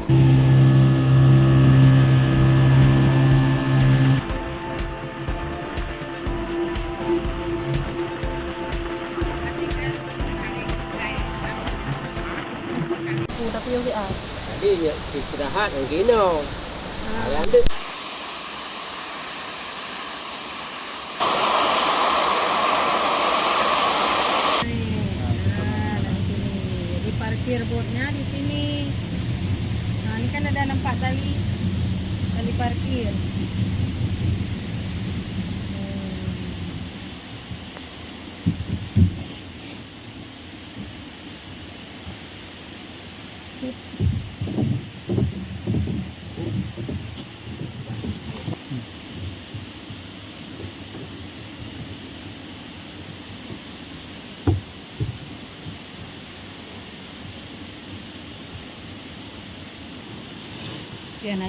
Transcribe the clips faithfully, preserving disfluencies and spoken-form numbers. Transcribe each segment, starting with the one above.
Tapi yang V R. Tadi nyak istirahat ngon Gino. Ah. Ayah dek. Nah, di sini. Jadi parkir botnya di sini. Nah, ini kan ada nampak tali, tali parkir. Hmm.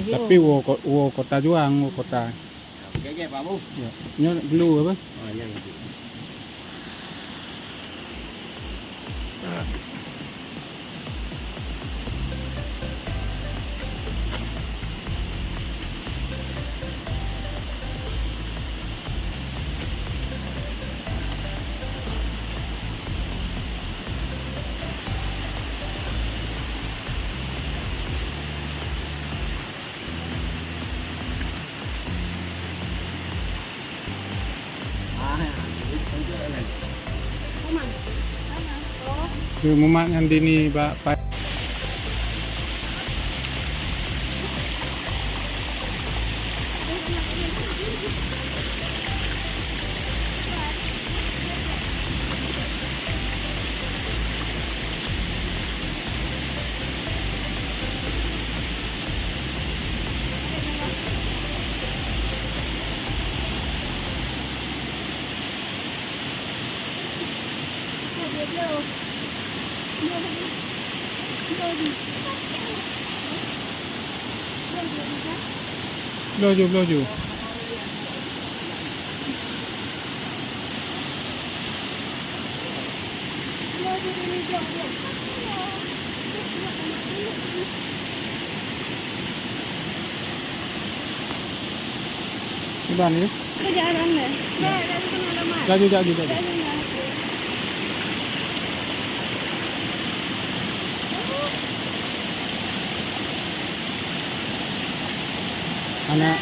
Tapi wo ko-, wo kota juang, wo kota. Jai-jai, Pak Bu. Ya. Nyoe glue apa? Ah, nyan. Tu mumat nyan dini bak pai. Bloe ju, bloe ju. Iban ni. Laju, laju, laju, laju. Anak.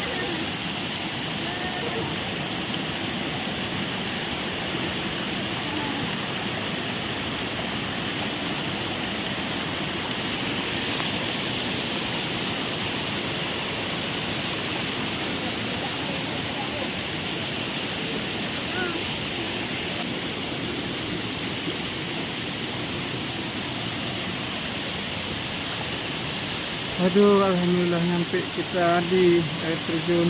Aduh, alhamdulillah nyampé kita di air terjun.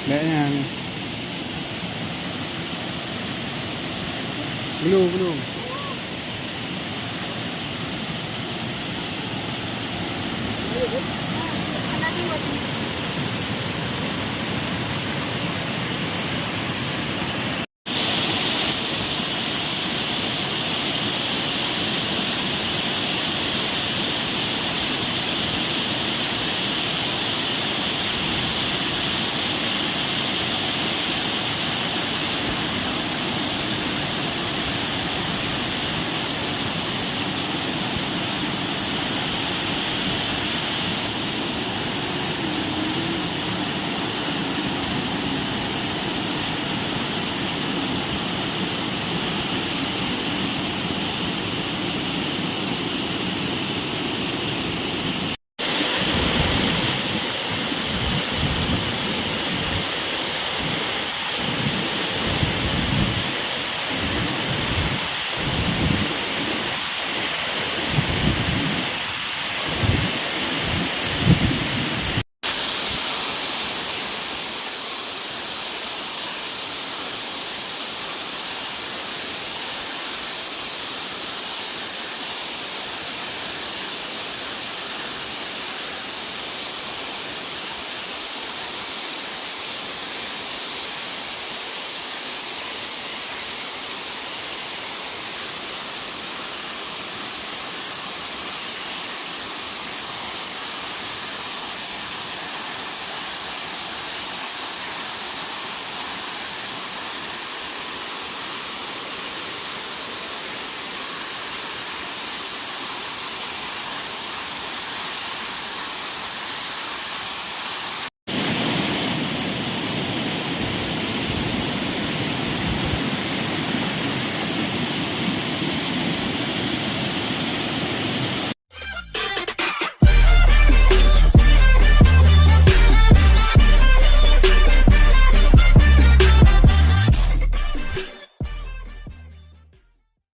Kayaknya ni. Belum, belum.